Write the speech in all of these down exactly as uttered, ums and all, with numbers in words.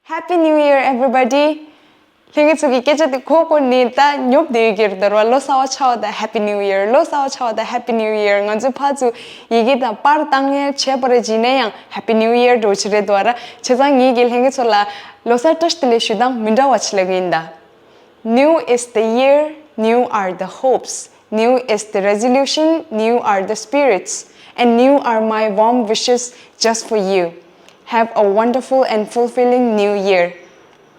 Happy New Year, everybody! ལྷན་རྒྱས་ཚོ་གི་སྐད་ཆ་དེ་གོ་གོ་ནས་ད་ཉོབ་བསྡད་ཡོད་ཀྱི་རེད་ད་ར་བ། ལོ་གསར་བ་ཆགས་པ་དང་Happy New Year, ལོ་གསར་བ་ཆགས་པ་དང་Happy New Year. ང་ཚོའི་ཕར་ཚུར་ཡི་གེ་དང་པར་བཏང་ཡས་བྱས་པ་རེད་ཅེ་ན་ཡང་Happy New Year འགྲོ་གི་རེད་ད་ར། བྱས་ཙང་ངེད་ཀྱིས་ལྷན་རྒྱས་ཚོ་ལ་ལོ་གསར་བཀྲ་ཤིས་བདེ་ལེགས་ཞུ་སྟངས་མི་འདྲ་བ་ཅིག་ལབ་ཀྱི་ཡིན་ད། New is the year, new are the hopes, new is the resolution, new are the spirits, and new are my warm wishes just for you. Have a wonderful and fulfilling new year.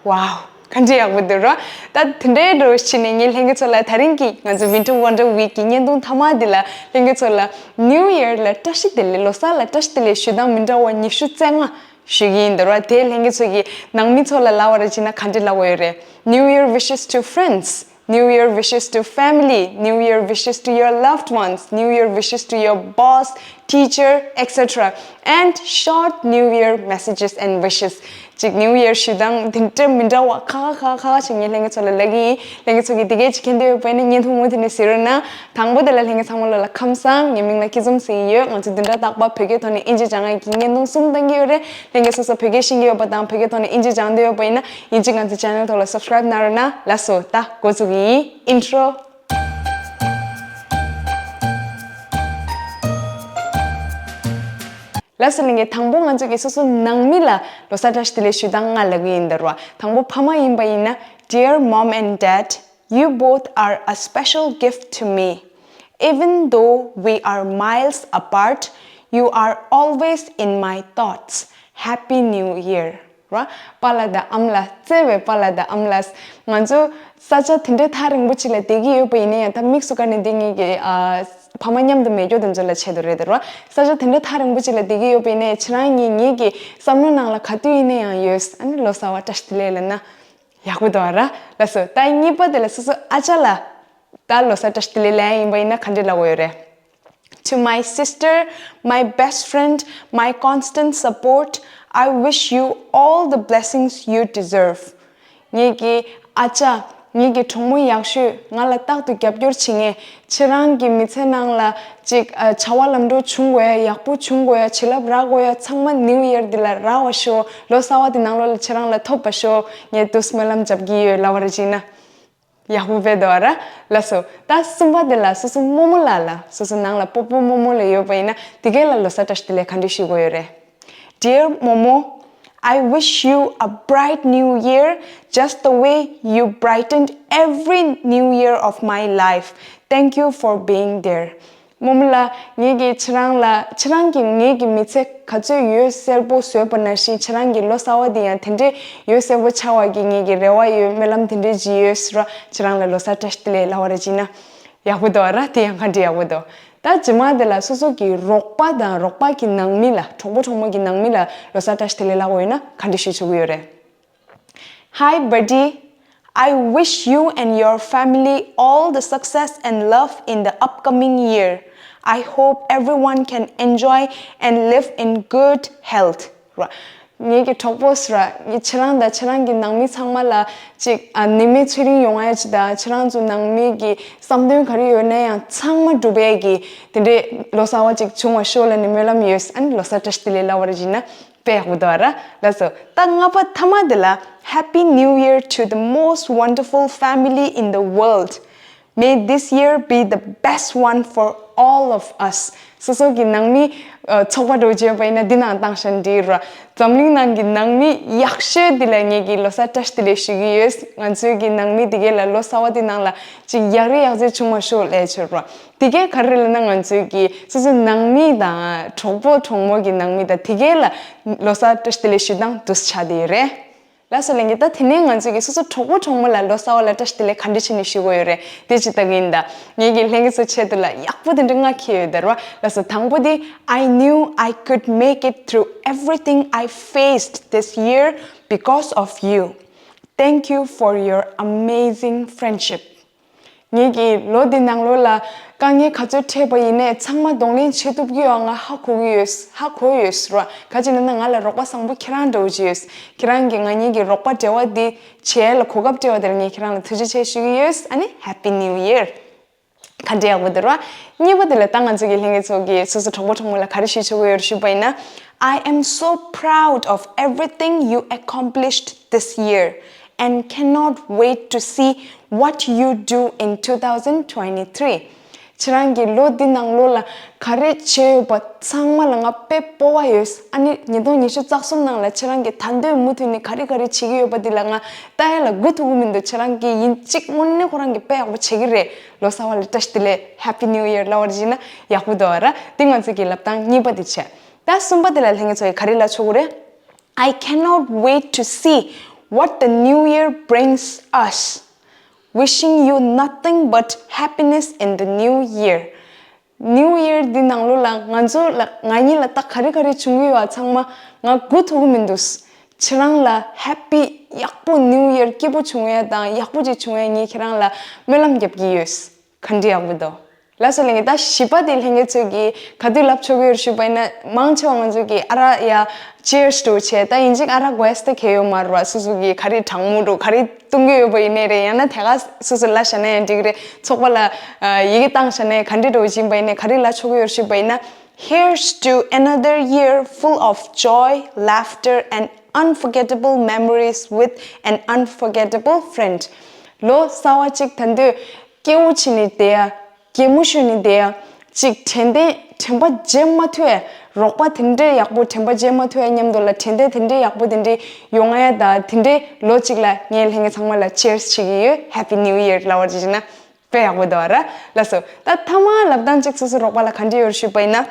Wow! ག་འདྲ་ཡག་པོ་འདུག་ར། ད་དེ་འདྲའི་འགྲོ་བྱས་ནས་ངས་ལྷན་རྒྱས་ཚོ་ལ་ད་རིང་གི་ང་ཚོ་Winter Wonder Week གི་བརྙན་ཐུང་མཐའ་མ་འདི་ལ་ལྷན་རྒྱས་ཚོ་ལ་New Year ལ་བཀྲ་ཤིས་བདེ་ལེགས། ལོ་གསར་ལ་བཀྲ་ཤིས་བདེ་ལེགས་ཞུ་སྟངས་མི་འདྲ་བ་ཉི་ཤུ་རྩ་ལྔ་ཞུ་གི་ཡིན་འདུག་ར། དེ་ལྷན་རྒྱས་ཚོ་གི་ནང་མི་ཚོ་ལ་ལབ་པ་རེད་ཅེ་ན་ག་འདྲ་ལབ་དགོས་ཡོད་རེད། New Year wishes to friends, New Year wishes to family, New Year wishes to your loved ones, New Year wishes to your boss, teacher, et cetera, and short New Year messages and wishes. ཅིག་New Year ཞུ་སྟངས་དེ་འདྲ་མི་འདྲ་བ་ཁ་ཁ་ཁ་ཁ་ཁ་ཞིག་ངས་ལྷན་རྒྱས་ཚོ་ལ་ལབ་ཀྱི་ཡིན། ལྷན་རྒྱས་ཚོ་གིས་དེ་གས་ཅིག་མཁྱེན་འདོད་ཡོད་པ་ཡིན་ན་བརྙན་ཐུང་མུ་མཐུད་ནས་གཟིགས་རོགས་གནང་། དང་པོ་དེ་ལ་ལྷན་རྒྱས་ཚང་མ་ལོ་ལ་ཁམས་བཟང་། ངའི་མིང་ལ་སྐྱིད་འཛོམས་ཟེར་གྱི་ཡོད། ང་ཚོ་བདུན་ཕྲག་རྟག་པར་བོད་སྐད་ཐོག་ནས་དབྱིན་ཇི་སྦྱང་ཡག་གི་བརྙན་ཐུང་གསུམ་བཏང་གི་ཡོད་རེད། ལྷན་རྒྱས་སོ་སོ་བོད་སྐད་ཤེས་ཀྱི་ཡོད་པ་དང་བོད་སྐད་ཐོག་ནས་དབྱིན་ཇི་སྦྱང་འདོད་ཡོད་པ་ཡིན་ན་དབྱིན་ཇི་ང་ཚོའི་channel ཐོག་ལ་subscribe གནང་རོགས་གནང་། ལགས་སོ། ད་འགོ་འཛུགས་ཀྱི་ཡིན། Intro. ལགས་སོ་ལྷན་རྒྱས། དང་པོ་ང་ཚོ་གིས་སོ་སོ་ནང་མི་ལ་ལོ་གསར་བཀྲ་ཤིས་བདེ་ལེགས་ཞུ་སྟངས་ལྔ་ལབ་ཀྱི་ཡིན་ད་ར་བ། དང་པོ་ཕ་མ་ཡིན་པ་ཡིན་ན། Dear mom and dad, you both are a special gift to me. Even though we are miles apart, you are always in my thoughts. Happy New Year. ར། པཱ་ལགས་དང་ཨ་མ་ལགས། བརྩེ་བའི་པཱ་ལགས་དང་ཨ་མ་ལགས། ང་ཚོ་ས་ཆ་དེ་འདྲའི་ཐག་རིང་པོ་ཅིག་ལ་བསྡད་ཀྱི་ཡོད་པ་ཡིན་ན་ཡང་། ད་དམིགས་སུ་བཀར་ནས་འདི་ངེད་ཀྱི་ཨ་ཕ་མ་མཉམ་དུ་མེད་རྒྱུ་དེ་ཚོ་ལ་ཆེད་དུ་རེད་དེ་ར། ས་ཆ་དེ་འདྲའི་ཐག་རིང་པོ་ཅིག་ལ་བསྡད་ཀྱི་ཡོད་པ་ཡིན་ན་ཡང་ཁྱེད་རང་གཉིས་ངེད་ཀྱི་བསམ་བློ་ནང་ལ་ག་དུས་ཡིན་ན་ཡང་ཡོད། ཨ་ནི་ལོ་གསར་བ་བཀྲ་ཤིས་བདེ་ལེགས་ལབ་ན་ཡག་པོ་འདུག་ར། ལགས་སོ། ད་གཉིས་པ་དེ་ལ་སོ་སོ་ཨ་ཅག་ལ་ད་ལོ་གསར་བཀྲ་ཤིས་བདེ་ལེགས་ལབ་ཡ་ཡིན་པ་ཡིན་ན་ག་འདྲ་ལབ་དགོས་ཡོད་རེད། To my sister, my best friend, my constant support, I wish you all the blessings you deserve. ངེད་ཀྱི་ཨ་ཅག་ངེད་ཀྱི་གྲོགས་མོ་ཡག་ཤོས། ང་ལ་རྟག་ཏུ་རྒྱབ་སྐྱོར་བྱེད་མཁན། ཁྱེད་རང་གི་མི་ཚེ་ནང་ལ་ཅིག་ཨ་བྱ་བ་ལམ་འགྲོ་བྱུང་དགོས་ཡ། ཡག་པོ་བྱུང་དགོས་ཡ། བྱིན་རླབས་རག་དགོས་ཡ་ཚང་མ་New Year འདི་ལ་རག་པ་ཤོག་ལོ་གསར་བ་འདི་ནང་ལོགས་ལ་ཁྱེད་རང་ལ་ཐོབ་པ་ཤོག་ངས་འདུག་སྨོན་ལམ་རྒྱབ་ཀྱི་ཡོད་ལབ་པ་རེད་ཅེ་ན། ཡག་པོ་བས་འདུག་ར། ལགས་སོ། ད་གསུམ་པ་དེ་ལ་སོ་སོ་རྨོ་མོ་ལགས་ལ། སོ་སོ་ནང་ལ་སྤོ་སྤོ་རྨོ་མོ་ལ་ཡོད་པ་ཡིན་ན་དེ་གས་ལ་ལོ་གསར་བཀྲ་ཤིས་བདེ་ལེགས་ག་འདྲ་ཞུ་དགོས་ཡོད་རེད། Dear Momo, I wish you a bright new year just the way you brightened every new year of my life. Thank you for being there. རྨོ་མོ་ལགས། ངེད་ཀྱིས་ཁྱེད་རང་ལ། ཁྱེད་རང་གིས་ངེད་ཀྱི་མི་ཚེ་ག་ཚོད་འོད་གསལ་པོ་བཟོས་པ་ནང་བཞིན་ཁྱེད་རང་གི་ལོ་གསར་བ་འདི་ཡང་དེ་འདྲའི་འོད་གསལ་པོ་ཆགས་པ་གི་ངེད་ཀྱི་རེ་བ་ཡོད། སྨོན་ལམ་དེ་འདྲའི་བྱེད་ཀྱི་ཡོད་ཟེར་ར། ཁྱེད་རང་ལ་ལོ་གསར་བཀྲ་ཤིས་བདེ་ལེགས་ལབ་པ་རེད་ཅེ་ན་ཡག་པོ་འདུག་ར། དེ་ཡང་ག་འདྲ་ཡག་པོ་འདུག་ད་རྗེས་མ་དེ་ལ་སོ་སོ་གི་རོགས་པ་དང་རོགས་པ་གི་ནང་མི་ལ། གྲོགས་པོ་གྲོགས་མོ་གི་ནང་མི་ལ་ལོ་གསར་བཀྲ་ཤིས་བདེ་ལེགས་ལབ་དགོས་ཡོད་ན་ག་འདྲ་ཞུ་ཆོག་གི་ཡོད་རེད། Hi, buddy. I wish you and your family all the success and love in the upcoming year. I hope everyone can enjoy and live in good health. ར། ངེད་ཀྱི་གྲོགས་པོ་ཟེར་ར། ངས་ཁྱེད་རང་དང་ཁྱེད་རང་གི་ནང་མི་ཚང་མ་ལ་ཅིག་ཨ་ནད་མེད་ཚེ་རིང་ཡོང་ཡ་ཅིག་དང་། ཁྱེད་རང་ཚོ་ནང་མི་གི་བསམ་དོན་ག་རེ་ཡོད་ན་ཡང་ཚང་མ་འགྲུབ་ཡ་གི་དེ་འདྲའི་ལོ་གསར་བ་ཅིག་བྱུང་བ་ཤོག་ལབ་ནས་སྨོན་ལམ་ཡོད། ཨ་ནི་ལོ་གསར་བཀྲ་ཤིས་བདེ་ལེགས་ལབ་པ་རེད་ཅེ་ན། དཔེ་ཡག་པོ་འདུག་ར། ལགས་སོ། ད་ལྔ་པ་ཐ་མ་དེ་ལ། Happy New Year to the most wonderful family in the world. May this year be the best one for all of us. སོ་སོ་གི་ནང་མི་ཨ་ཚོགས་པ་འདྲ་བོ་བྱས་པ་ཡིན་ན་འདི་ནང་བཏང་ཤག་འདི་ར། འཛམ་གླིང་ནང་གི་ནང་མི་ཡག་ཤོས་འདི་ལ་ངེད་ཀྱིས་ལོ་གསར་བཀྲ་ཤིས་བདེ་ལེགས་ཞུ་གི་ཡོད། ང་ཚོའི་གི་ནང་མི་འདི་གས་ལ་ལོ་གསར་བ་འདི་ནང་ལ་ཅིག་ཡག་རེ་ཡག་རྩེ་བྱུང་བ་ཤོག་ལབ་ཡ་ཆོད་ར། དེ་གས་ག་རེ་ལབ་ན་ང་ཚོའི་གི་སོ་སོའི་ནང་མི་དང་གྲོགས་པོ་གྲོགས་མོ་གི་ནང་མི་དང་དེ་གས་ལ་ལོ་གསར་བཀྲ་ཤིས་བདེ་ལེགས་ཞུ་སྟངས་འདུག་སེ་ཆགས་བསྡད་ཡོད་རེད། ལགས་སོ་ལྷན་རྒྱས། ད་དེ་ནས་ང་ཚོས་ཀྱིས་སོ་སོ་གྲོགས་པོ་གྲོགས་མོ་ལ་ལོ་གསར་བ་ལ་བཀྲ་ཤིས་བདེ་ལེགས་ག་འདྲ་བྱས་ནས་ཞུ་དགོས་ཡོད་རེད། དེ་ཅིག་ལྟ་གི་ཡིན་ད། ངེད་ཀྱིས་ལྷན་རྒྱས་ཚོའི་ཆེད་དུ་ལ་ཡག་པོ་དེ་འདྲ་ལྔ་འཁྱེར་ཡོད་ད་ར། ལགས་སོ། དང་པོ་དེ། I knew I could make it through everything I faced this year because of you. Thank you for your amazing friendship. ངེད་ཀྱིས་ལོ་འདི་ནང་ལོགས་ལ་དཀའ་ངལ་ག་ཚོད་འཕྲད་པ་ཡིན་ནའི་ཚང་མ་གདོང་ལེན་བྱེད་ཐུབ་ཀྱི་ཡོད་ང་ཧ་གོ་གི་ཡོད། ཧ་གོ་ཡོད་ར། ག་ཅི་ན་ན་ང་ལ་རོགས་པ་བཟང་པོ་ཁྱེད་རང་འདྲ་བོ་ཅིག་ཡོད། ཁྱེད་རང་གིས་ང་གཉིས་ཀྱི་རོགས་པ་འབྲེལ་བ་འདི་བྱས་ལ་གོ་སྐབས་སྤྲད་པ་དེར་ངས་ཁྱེད་རང་ལ་ཐུགས་རྗེ་ཆེ་ཞུ་གི་ཡོད། ཨ་ནི་Happy New Year. ག་འདྲ་ཡག་པོ་འདུག་ར། གཉིས་པ་དེ་ལ་ད་ང་ཚོ་གི་ལྷན་རྒྱས་ཚོ་གི་སོ་སོ་གྲོགས་པོ་གྲོགས་མོ་ལ་ག་རེ་ཞུ་ཆོག་གི་ཡོད་རེད་ཞུས་པ་ཡིན་ན། I am so proud of everything you accomplished this year and cannot wait to see what you do in two thousand twenty-three. ཁྱེད་རང་གིས་ལོ་འདི་ནང་ལོགས་ལ་ག་རེ་བྱས་ཡོད་པ་ཚང་མ་ལ་ང་དཔེ་སྤོབས་པ་ཡོད། ཨ་ནི་ཉིས་སྟོང་ཉི་ཤུ་རྩ་གསུམ་ནང་ལ་ཁྱེད་རང་གིས་ད་དུང་མུ་མཐུད་ནས་ག་རེ་ག་རེ་བྱེད་ཀྱི་ཡོད་པ་འདི་ལ་ང་ལྟ་ཡ་ལ་སྒུག་ཐུབ་ཀྱི་མི་འདུག་ཁྱེད་རང་གིས་ཡིན་གཅིག་དངོས་གནས་ཁོ་རང་གིས་དཔེ་ཡག་པོ་བྱེད་ཀྱི་རེད། ལོ་གསར་པ་ལ་བཀྲ་ཤིས་བདེ་ལེགས། Happy New Year ལབ་པ་ཅིག་ཡིན་ན་ཡག་པོ་འདུག་ར། འདི་ང་ཚོ་གི་ལབ་སྟངས་གཉིས་པ་འདི་བྱས། ད་གསུམ་པ་འདི་ལ་ལྷན་རྒྱས་ཚོ་གིས་ག་རེ་ལབ་ཆོག་གི་རེད། I cannot wait to see what the new year brings us. Wishing you nothing but happiness in the new year. New Year འདི་ནང་ལོགས་ལ་ང་ཚོ་ལ་ང་གཉིས་ལ་ད་ག་རེ་ག་རེ་བྱུང་གི་ཡོད་པ་ཚང་མ་ང་སྒུག་ཐུབ་ཀྱི་མི་འདུག་ཁྱེད་རང་ལ་Happy ཡག་པོ་New Year སྐྱིད་པོ་བྱུང་ཡ་དང་ཡག་པོ་ཅིག་བྱུང་ཡ་ངས་ཁྱེད་རང་ལ་སྨོན་ལམ་རྒྱབ་ཀྱི་ཡོད། ག་འདྲ་ཡག་པོ་འདུག་ལགས་སོ་ལྷན་རྒྱས། ད་བཞི་པ་དེ་ལྷན་རྒྱས་ཚོས་ཀྱིས་ག་དུས་ལབ་ཆོག་གི་ཡོད་ཞུས་པ་ཡིན་ན། མང་ཆེ་བ་ང་ཚོས་ཀྱིས་ཨ་ར་ཡ་Cheers འདྲ་བོ་བྱས། ད་ཡིན་གཅིག་ཨ་ར་དགོས་ས་གང་ཡང་ཡོད་མ་རེད་བ། སོ་སོ་གིས་ག་རེ་གྲང་མོ་འདྲ་བོ་ག་རེ་བཏུང་གི་ཡོད་པ་ཡིན་ནའི་རེད། ཡང་ན་དེ་ག་སོ་སོ་ལབ་བཞག་ན་ཡང་འགྲིག་གི་རེད། ཚོགས་པ་ལ་ཡི་གེ་བཏང་བཞག་ན་ཡང་ག་འདྲ་འདྲ་བོ་ཡིན་པ་ཡིན་ནའི་ག་རེ་ལབ་ཆོག་གི་ཡོད་ཞུས་པ་ཡིན་ན། Here's to another year full of joy, laughter and unforgettable memories with an unforgettable friend. ལོ་གསར་པ་གཅིག་ད་དུང་སྐྱིད་པོ་བྱས་ནས་བསྡད་ཡ། གད་མོ་ཤོར་ནས་བསྡད་ཡ། གཅིག་དྲན་རྟེན་དྲན་པ་བརྗེད་མ་ཐུབ་ཡ། རོགས་པ་དེ་འདྲའི་ཡག་པོ་དྲན་པ་བརྗེད་མ་ཐུབ་ཡ་མཉམ་དུ་ལ་དྲན་རྟེན་དེ་འདྲའི་ཡག་པོ་དེ་འདྲའི་ཡོང་ཡ་ད་དེ་འདྲའི་ལོ་གཅིག་ལ་ངས་ལྷན་རྒྱས་ཚང་མ་ལ་Cheers བྱེད་ཀྱི་ཡོད། Happy New Year ལབ་པ་ཅིག་བྱས་ན་དཔེ་ཡག་པོ་འདུག་ར། ལགས་སོ། ད་མཐའ་མ་ལབ་སྟངས་གཅིག་སོ་སོ་རོགས་པ་ལ་ག་འདྲ་ཡོད་ཞུས་པ་ཡིན་ན།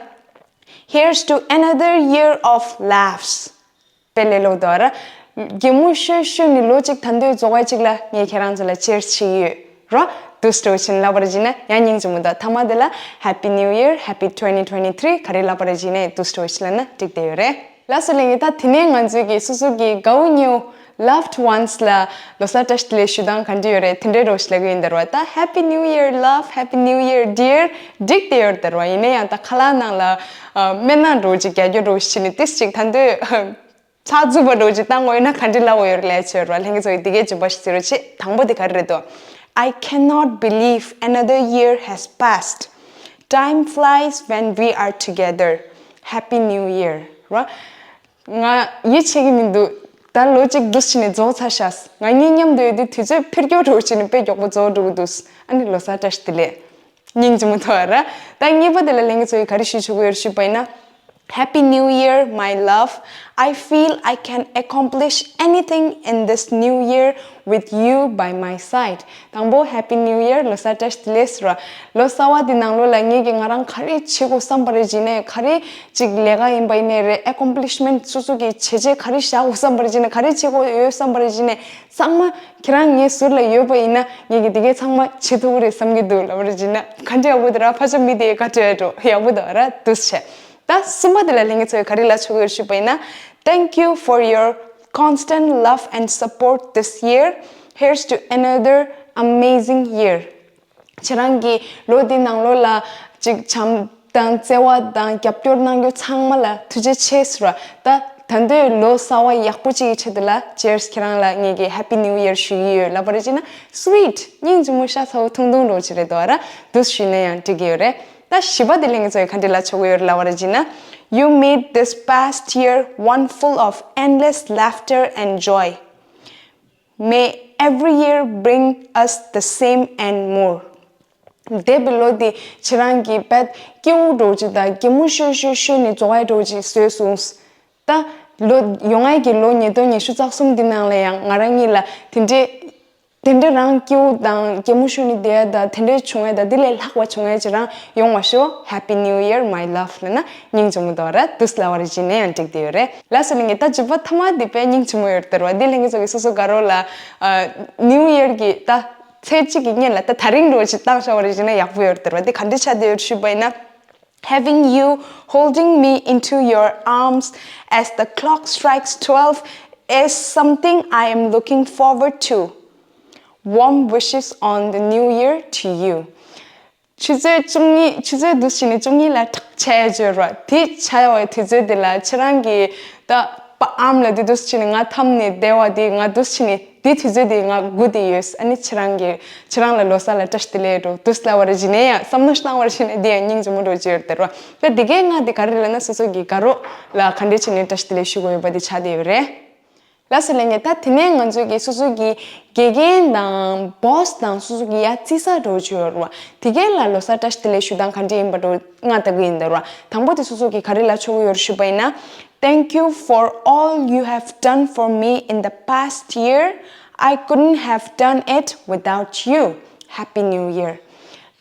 Here's to another year of laughs. དཔེ་ལས་སླ་པོ་འདུག་ར། གད་མོ་ཤོར་ཤོར་ནས་ལོ་གཅིག་ད་དུང་རྫོགས་པ་གཅིག་ལ་ངས་ཁྱེད་རང་ཚོ་ལ་Cheers བྱེད་ཀྱི་ཡོད་ར། འདུག་སེ་འདྲ་བོ་བྱས་ནས་ལབ་པ་ཅིག་བྱས་ན་ཡང་སྙིང་རྗེ་མོ་འདུག་མཐའ་མ་དེ་ལ་Happy New Year, Happy twenty twenty-three ག་རེ་ལབ་པ་རེད་བྱས་ནས་འདུག་སེ་འདྲ་བོ་ཞིག་ལབ་ན་འགྲིག་བསྡད་ཡོད་རེད། ལགས་སོ་ལྷན་རྒྱས། ད་དེ་ནས་ང་ཚོས་ཀྱིས་སོ་སོ་གི་དགའ་བོ་ཉེ་བོ་loved ones ལ་ལོ་གསར་བཀྲ་ཤིས་བདེ་ལེགས་ཞུ་སྟངས་ག་འདྲ་ཡོད་རེད། དེ་འདྲའི་འདྲ་བོ་ཞིག་ལབ་ཀྱི་ཡིན་ད་ར་བ། ད་Happy New Year love, Happy New Year dear འགྲིག་བསྡད་ཡོད་ད་ར་བ། ཡིན་ན་ཡང་ད་ཁ་ལག་ནང་ལ་སྨན་སྣ་འདྲ་བོ་ཅིག་རྒྱག་རྒྱུ་འདྲ་བོ་ཞིག་བྱས་ནས་ཏོག་ཙམ་ཅིག་ད་དུང་ཚགས་ཚུད་པ་འདྲ་བོ་ཅིག་བཏང་དགོས་ཡོད་ན་ག་འདྲ་ལབ་དགོས་ཡོད་རེད་ལབ་ཡ་ཅིག་ཡོད་ར་བ། ལྷན་རྒྱས་ཚོ་ཡིས་འདི་གའི་བརྗོད་པ་ཞིག་གཟིགས་རོགས་བྱེད། དང་པོ་དེ་ག་རེ་རེད་དོ། I cannot believe another year has passed. Time flies when we are together. Happy New Year ར། ང་ཡིད་ཆེས་ཀྱི་མི་འདུག་ད་ལོ་གཅིག་འདུག་སེ་བྱས་ནས་རྫོགས་ཚར་ཤག་ང་གཉིས་མཉམ་དུ་ཡོད་དུས་དུས་ཚོད་འཕུར་སྐྱོད་འདྲ་བོ་བྱས་ནས་དཔེ་མགྱོགས་པོ་རྫོགས་འགྲོ་གི་འདུག་ཨ་ནི་ལོ་གསར་བཀྲ་ཤིས་བདེ་ལེགས། སྙིང་རྗེ་མོ་འདུག་ར། ད་གཉིས་པ་དེ་ལ་ལྷན་རྒྱས་ཚོ་ཡིས་ག་རེ་ཞུ་ཆོག་གི་ཡོད་ཞུས་པ་ཡིན་ན། Happy New Year, my love. I feel I can accomplish anything in this new year with you by my side. དང་པོ་Happy New Year ལོ་གསར་བཀྲ་ཤིས་བདེ་ལེགས་ཟེར་བ། ལོ་གསར་པ་འདི་ནང་ལོགས་ལ་ངེད་ཀྱིས་ང་རང་ག་རེ་བྱེད་དགོས་བསམ་པ་རེད་བྱས་ནས་ག་རེ་ཅིག་ལས་ཀ་ཡིན་པ་ཡིན་ནའི་རེད། Accomplishment སོ་སོ་གི་བྱས་རྗེས་ག་རེ་བཞག་དགོས་བསམ་པ་རེད་བྱས་ནས་ག་རེ་བྱེད་དགོས་ཡོད་བསམ་པ་རེད་བྱས་ནས་ཚང་མ་ཁྱེད་རང་ངའི་ཟུར་ལ་ཡོད་པ་ཡིན་ན་ངེད་ཀྱིས་འདི་གའི་ཚང་མ་བྱེད་ཐུབ་ཀྱི་རེད་བསམ་གྱི་འདུག་ལབ་པ་རེད་བྱས་ན་ག་འདྲ་ཡག་པོ་འདུག་ར། ཕར་ཕྱོགས་མི་དེ་ག་འདྲ་འགྲོ་ཡག་པོ་འདུག་ར། འདུག་སེ་བྱས། ད་གསུམ་པ་དེ་ལ་ལྷན་རྒྱས་ཚོས་ག་རེ་ལབ་ཆོག་གི་ཡོད་ཞུས་པ་ཡིན་ན། Thank you for your constant love and support this year. Here's to another amazing year. ཁྱེད་རང་གིས་ལོ་འདི་ནང་ལོགས་ལ་ཅིག་བྱམས་དང་བརྩེ་བ་དང་རྒྱབ་སྐྱོར་གནང་རྒྱུ་ཚང་མ་ལ་ཐུགས་རྗེ་ཆེ་ཟེར་བ། ད་ད་དུང་ལོ་གསར་པ་ཡག་པོ་ཅིག་གི་ཆེད་དུ་ལ་Cheers ཁྱེད་རང་ལ་ངེད་ཀྱིས་Happy New Year ཞུ་གི་ཡོད་ལབ་པ་རེད་བྱས་ན་sweet སྙིང་རྗེ་མོ་ཤ་ཚ་བོ་ཐུང་ཐུང་འདྲ་བོ་ཅིག་རེད་འདུག་ར། འདུག་སེ་ཞུས་ན་ཡང་འགྲིག་གི་ཡོད་རེད། ད་བཞི་པ་དེ་ལྷན་རྒྱས་ཚོས་ག་འདྲ་ལབ་ཆོག་གི་ཡོད་རེད་ལབ་པ་རེད་བྱས་ན། You made this past year one full of endless laughter and joy. May every year bring us the same and more. འདས་པའི་ལོ་འདི་ཁྱེད་རང་གིས་དཔེ་སྐྱིད་པོ་འདྲ་བོ་ཅིག་དང་གད་མོ་ཤོར་ཤོར་ཤོར་ནས་རྫོགས་ཡ་འདྲ་བོ་ཅིག་བཟོས་སོང་། ད་ལོ་ཡོང་ཡ་གི་ལོ་ཉིས་སྟོང་ཉི་ཤུ་རྩ་གསུམ་འདི་ནང་ལ་ཡང་ང་རང་གཉིས་ལ་དེ་འདྲའི་དེ་འདྲ་རང་སྐྱིད་པོ་དང་གད་མོ་ཤོར་ནས་བསྡད་ཡ་དང་དེ་འདྲ་བྱུང་ཡ་དང་དེ་ལས་ལྷག་པ་བྱུང་ཡ་ཅིག་རང་ཡོང་བ་ཤོག Happy New Year, my love ལབ་ན་སྙིང་རྗེ་མོ་འདུག་ར། འདུག་སེ་ལབ་པ་རེད་བྱས་ན་ཡང་འགྲིག་བསྡད་ཡོད་རེད། ལགས་སོ་ལྷན་རྒྱས། ད་བརྗོད་པ་མཐའ་མ་འདི་དཔེ་སྙིང་རྗེ་མོ་ཡོད་རེད་ད་ར་བ། འདི་ལྷན་རྒྱས་ཚོ་གིས་སོ་སོ་དགའ་རོགས་ལ་ཨ། New Year གི་ད་ཚེས་གཅིག་གི་སྔོན་ལ་ད་ད་རིང་འདྲ་བོ་ཅིག་བཏང་བཞག་པ་རེད་བྱས་ན་ཡག་པོ་ཡོད་རེད་ད་ར་བ། འདི་ག་འདྲ་ཆགས་བསྡད་ཡོད་ཞུས་པ་ཡིན་ན། Having you holding me into your arms as the clock strikes twelve is something I am looking forward to. Warm wishes on the new year to you. ཆུ་ཚོད་བཅུ་གཉིས། ཆུ་ཚོད་འདུག་སེ་བྱས་ནས་བཅུ་གཉིས་ལ་ཁྲག་ཆགས་ཡ་ཅིག་ཡོད་ར། དེ་ཆགས་ཡོང་བའི་དུས་ཚོད་དེ་ལ་ཁྱེད་རང་གིས་ད་ པ་ཨམ་ལ་དེ་འདུག་སེ་བྱས་ནས་ང་འཐམས་ནས་བསྡད་པ་དེ་ང་འདུག་སེ་བྱས་ནས་དེ་དུས་ཚོད་དེ་ང་སྒུག་བསྡད་ཡོད། ཨ་ནི་ཁྱེད་རང་གི་ཁྱེད་རང་ལ་ལོ་གསར་ལ་བཀྲ་ཤིས་བདེ་ལེགས་འགྲོ་འདུག་སེ་ལབ་པ་རེད་བྱས་ནས་ཡང་བསམ་བློ་བཏང་བ་རེད་བྱས་ནས་དེ་ཡང་སྙིང་རྗེ་མོ་འདྲ་བྱས་ཡོད་རེད་ར། ད་དེ་གའི་ང་དེ་ག་རེ་ལབ་ན་སོ་སོ་གི་དགའ་རོགས་ལ་ག་འདྲ་བྱས་ནས་བཀྲ་ཤིས་བདེ་ལེགས་ཞུ་དགོས་ཡོད་པ་དེ་ཆགས་བསྡད་ཡོད་རེད། ལགས་སོ་ལྷན་རྒྱས། ད་དེ་ནས་ང་ཚོས་ཀྱི་སོ་སོ་གི་དགེ་རྒན་དང་བོ་སི་དང་སོ་སོ་གི་ཡ་རྩིས་ས་འདྲ་བོ་ཅིག་ཡོད་རེད་བ། དེ་གའི་ལ་ལོ་གསར་བཀྲ་ཤིས་བདེ་ལེགས་ཞུ་སྟངས་ག་འདྲ་ཡིན་པ་འདྲ་བོ་ང་ལྟ་གི་ཡིན་ད་ར། དང་པོ་དེ་སོ་སོ་གི་ག་རེ་ལབ་ཆོག་གི་ཡོད་རེད་ཞུས་པ་ཡིན་ན། Thank you for all you have done for me in the past year. I couldn't have done it without you. Happy New Year.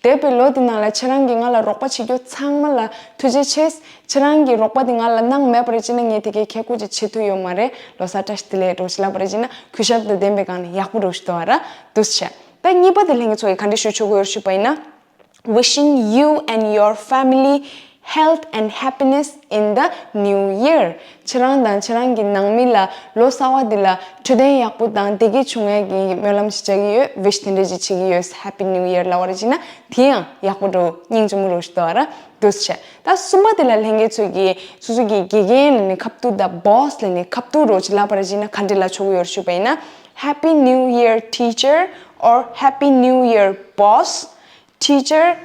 འདས་པའི་ལོ་འདི་ནང་ལ་ཁྱེད་རང་གིས་ང་ལ་རོགས་པ་བྱེད་རྒྱུ་ཚང་མ་ལ་ཐུགས་རྗེ་ཆེ། ཁྱེད་རང་གིས་རོགས་པ་འདི་ང་ལ་གནང་མེད་པར་བྱས་ན་ངས་དེ་གའི་ཁེ་ཁུ་ཅིག་བྱེད་ཐུབ་ཡོད་མ་རེད། ལོ་གསར་བཀྲ་ཤིས་བདེ་ལེགས་འདྲ་བོ་ཞིག་ལབ་པ་རེད་བྱས་ན་གུས་ཞབས་དང་ལྡན་པའི་སྒང་ནས་ཡག་པོ་འདྲ་བོ་ཞིག་འདུག་ཨ་ར། འདུག་སེ་བྱས། ད་གཉིས་པ་དེ་ལྷན་རྒྱས་ཚོ་གིས་ག་འདྲ་ཞུ་ཆོག་གི་ཡོད་རེད་ཞུས་པ་ཡིན་ན། Wishing you and your family health and happiness in the new year. ཁྱེད་རང་དང་ཁྱེད་རང་གི་ནང་མི་ལ་ལོ་གསར་བ་འདི་ལ་འཕྲོད་བསྟེན་ཡག་པོ་དང་བདེ་སྐྱིད་འབྱུང་ཡས་ཀྱི་སྨོན་ལམ་ཞིག་བྱ་གི་ཡོད། ཝིཤ་དེ་འདྲ་ཞིག་བྱེད་ཀྱི་ཡོད། Happy New Year ལབ་པ་རེད་བྱས་ན་དེ་ཡང་ཡག་པོ་འདྲ་བོ་སྙིང་རྗེ་མོ་འདྲ་བོ་ཞིག་འདུག་ཨ་ར། འདུག་སེ་བྱས། ད་གསུམ་པ་དེ་ལ་ལྷན་རྒྱས་ཚོས་ཀྱིས་སོ་སོ་གི་དགེ་རྒན་ལབ་ནས་ཁ་ཐུག་དང་བོ་སི་ལབ་ནས་ཁ་ཐུག་འདྲ་བོ་ཅིག་ལབ་པ་རེད་བྱས་ན་ག་འདྲ་ལབ་ཆོག་གི་ཡོད་རེད་ཞུས་པ་ཡིན་ན། Happy New Year, teacher, or Happy New Year, boss. Teacher,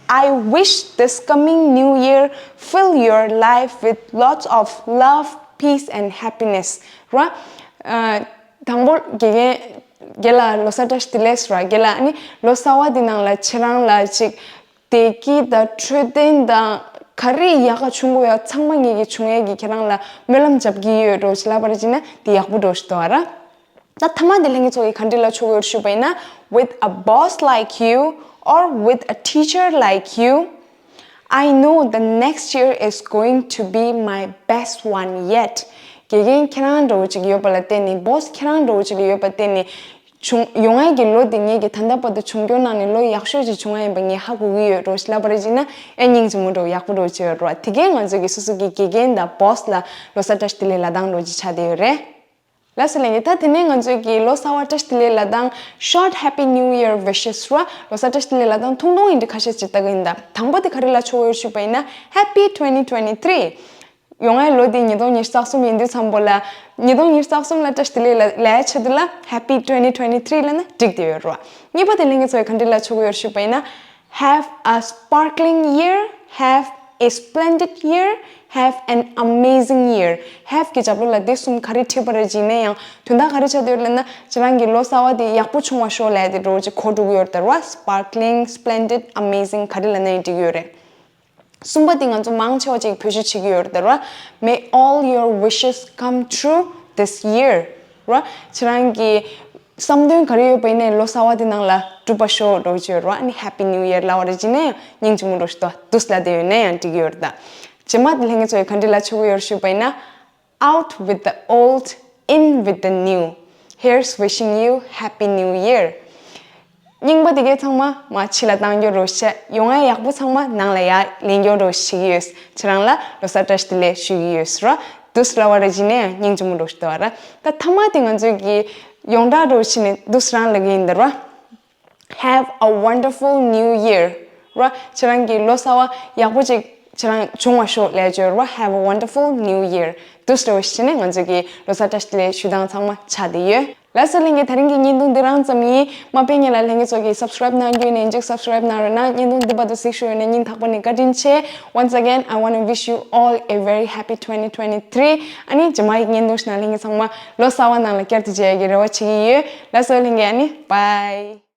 I wish this coming new year fill your life with lots of love, peace and happiness. ར། ཨ། དང་པོ་དགེ་རྒན་རྒན་ལགས་ལོ་གསར་བཀྲ་ཤིས་བདེ་ལེགས་ར། རྒན་ལགས་ཨ་ནི་ལོ་གསར་བ་འདི་ནང་ལ་ཁྱེད་རང་ལ་ཅིག་བདེ་སྐྱིད་དང་འཕྲོད་བསྟེན་དང་ག་རེ་ཡག་ག་བྱུང་དགོས་ཡ་ཚང་མ་ངེད་ཀྱིས་བྱུང་ཡས་ཀྱི་ཁྱེད་རང་ལ་སྨོན་ལམ་རྒྱབ་ཀྱི་ཡོད་འདྲ་བོ་ཞིག་ལབ་པ་རེད་བྱས་ན་དེ་ཡག་པོ་འདྲ་བོ་ཞིག་འདུག་ཨ་ར། ད་མཐའ་མ་དེ་ལྷན་རྒྱས་ཚོ་གིས་ག་འདྲ་ལབ་ཆོག་གི་ཡོད་ཞུས་པ་ཡིན་ན། With a boss like you or with a teacher like you, I know the next year is going to be my best one yet. དགེ་རྒན་ཁྱེད་རང་འདྲ་བོ་ཅིག་ཡོད་པ་ལ་བརྟེན་ནས་བོ་སི་ཁྱེད་རང་འདྲ་བོ་ཅིག་ཡོད་པ་བརྟེན་ནས་བྱུང་ཡོང་ཡས་ཀྱི་ལོ་འདི་ངེད་ཀྱིས་ད་ལྟ་བར་དུ་བྱུང་རྒྱུ་ནང་ནས་ལོ་ཡག་ཤོས་ཅིག་བྱུང་ཡ་ཡིན་པ་ངས་ཧ་གོ་གི་ཡོད་འདྲ་བོ་ཞིག་ལབ་པ་རེད་བྱས་ན་ཨེ་སྙིང་རྗེ་མོ་འདྲ་བོ་ཡག་པོ་འདྲ་བོ་ཅིག་ཡོད་རེད་བ། དེ་གས་ང་ཚོ་གིས་སོ་སོ་གི་དགེ་རྒན་དང་བོ་སི་ལ་ལོ་གསར་བཀྲ་ཤིས་བདེ་ལེགས་ལབ་སྟངས་འདྲ་བོ་ཅིག་ཆགས་བསྡད་ཡོད་རེད། ལགས་སོ་ལྷན་རྒྱས། ད་དེ་ནས་ང་ཚོས་ཀྱི་ལོ་གསར་བ་བཀྲ་ཤིས་བདེ་ལེགས་ལབ་སྟངས་Short Happy New Year Wishes ར། ལོ་གསར་བཀྲ་ཤིས་བདེ་ལེགས་ལབ་སྟངས་ཐུང་ཐུང་ཡིན་དུས་ཁ་ཤས་ཅིག་ལྟ་གི་ཡིན་ད། དང་པོ་དེ་ག་རེ་ལབ་ཆོག་གི་ཡོད་ཞུས་པ་ཡིན་ན། Happy twenty twenty-three. ཡོང་ཡའི་ལོ་འདི་ཉིས་སྟོང་ཉི་ཤུ་རྩ་གསུམ་ཡིན་དུས་ཙམ་པོ་ལ། ཉིས་སྟོང་ཉི་ཤུ་རྩ་གསུམ་ལ་བཀྲ་ཤིས་བདེ་ལེགས་ལབ་ཡའི་ཆེད་དུ་ལ་Happy twenty twenty-three ལབ་ན་འགྲིག་བསྡད་ཡོད་ར། གཉིས་པ་དེ་ལྷན་རྒྱས་ཚོས་ག་འདྲ་ལབ་ཆོག་གི་ཡོད་ཞུས་པ་ཡིན་ན། Have a sparkling year, have a splendid year, have an amazing year. Have གི་རྒྱབ་ལོགས་ལ་དེ་གསུམ་ག་རེ་བྲིས་པ་རེད་བྱས་ན་ཡང་དོན་དག་ག་རེ་ཆགས་བསྡད་ཡོད་ལབ་ན། ཁྱེད་རང་གི་ལོ་གསར་བ་དེ་ཡག་པོ་བྱུང་བ་ཤོག་ལབ་དེ་འདྲ་བོ་ཅིག་གོ་འགྲོ་གི་ཡོད་རེད་ད་ར། Sparkling, splendid, amazing ག་རེ་ལབ་ན་ཡང་འགྲིག་གི་ཡོད་རེད། གསུམ་པ་དེ་ང་ཚོ་མང་ཆེ་བ་ཅིག་བེད་སྤྱོད་བྱེད་ཀྱི་ཡོད་རེད་ད་ར། May all your wishes come true this year. ར། ཁྱེད་རང་གི་བསམ་དོན་ག་རེ་ཡོད་པ་ཡིན་ནའི་ལོ་གསར་བ་དེ་ནང་ལ་འགྲུབ་པ་ཤོག་འདྲ་བོ་ཅིག་ཡོད་ར། ཨ་ནི་Happy New Year ལབ་པ་རེད་བྱས་ན་ཡང་སྙིང་རྗེ་མོ་འདྲ་བོ་ཞིག་འདུག་འདུག་ལབ་བསྡད་ཡོད་ན་ཡང་འགྲིག་གི་ཡོད་རེད་ད། རྗེས་མ་དེ་ལྷན་རྒྱས་ཚོས་ག་འདྲ་ལབ་ཆོག་གི་ཡོད་ཞུས་པ་ཡིན་ན། Out with the old, in with the new. Here's wishing you Happy New Year. རྙིང་པ་དེ་གས་ཚང་མ་མར་ཕྱི་ལ་བཏང་རྒྱུ་འདྲ་བོ་བྱས། ཡོང་ཡ་ཡག་པོ་ཚང་མ་ནང་ལ་ཡར་ལེན་རྒྱུ་འདྲ་བོ་བྱེད་ཀྱི་ཡོད། ཁྱེད་རང་ལ་ལོ་གསར་བཀྲ་ཤིས་བདེ་ལེགས་ཞུ་གི་ཡོད་ར། འདུག་ལབ་པ་རེད་བྱས་ན་ཡང་སྙིང་རྗེ་མོ་འདྲ་བོ་ཞིག་འདུག་ར། ད་མཐའ་མ་དེ་ང་ཚོས་ཀྱི་ཡོངས་གྲགས་འདྲ་བོ་བྱས་ནས་འདུག་རང་ལབ་ཀྱི་ཡིན་ད་ར། Have a wonderful new year. ར། ཁྱེད་རང་གི་ལོ་གསར་བ་ཡག་པོ་ཅིག་ཁྱེད་རང་བྱུང་བ་ཤོག་ལབ་ཀྱི་ཡོད་ར། Have a wonderful new year. འདུག་སེ་འདྲ་བོ་ཞིག་བྱས་ནས་ང་ཚོ་གི་ལོ་གསར་བཀྲ་ཤིས་བདེ་ལེགས་ཞུ་སྟངས་ཚང་མ་ཆགས་བསྡད་ཡོད། ལགས་སོ་ལྷན་རྒྱས། དེ་རིང་གི་བརྙན་ཐུང་འདི་རང་ཙམ་ཡིན། མ་ཕེབས་སྔོན་ལ་ལྷན་རྒྱས་ཚོ་གིས་སབ་སི་ཀ་རེབ་གནང་རྒྱུ་ཡིན་ན་ཡིན་གཅིག་སབ་སི་ཀ་རེབ་གནང་རོགས་གནང་། བརྙན་ཐུང་འདི་བར་དུ་གཟིགས་བཞུགས་ཡོད་ན་སྙིང་ཐག་པ་ནས་བཀའ་དྲིན་ཆེ། Once again, I wanna wish you all a very happy twenty twenty-three. ཨ་ནི་རྗེས་མ་ཡི་བརྙན་ཐུང་ཞིག་ནང་ལྷན་རྒྱས་ཚང་མ་ལོ་གསར་བ་ནང་ལ་བསྐྱར་དུ་མཇལ་ཡག་གི་རེ་བ་བྱེད་ཀྱི་ཡོད། ལགས་སོ་ལྷན་རྒྱས། ཨ་ནི་bye.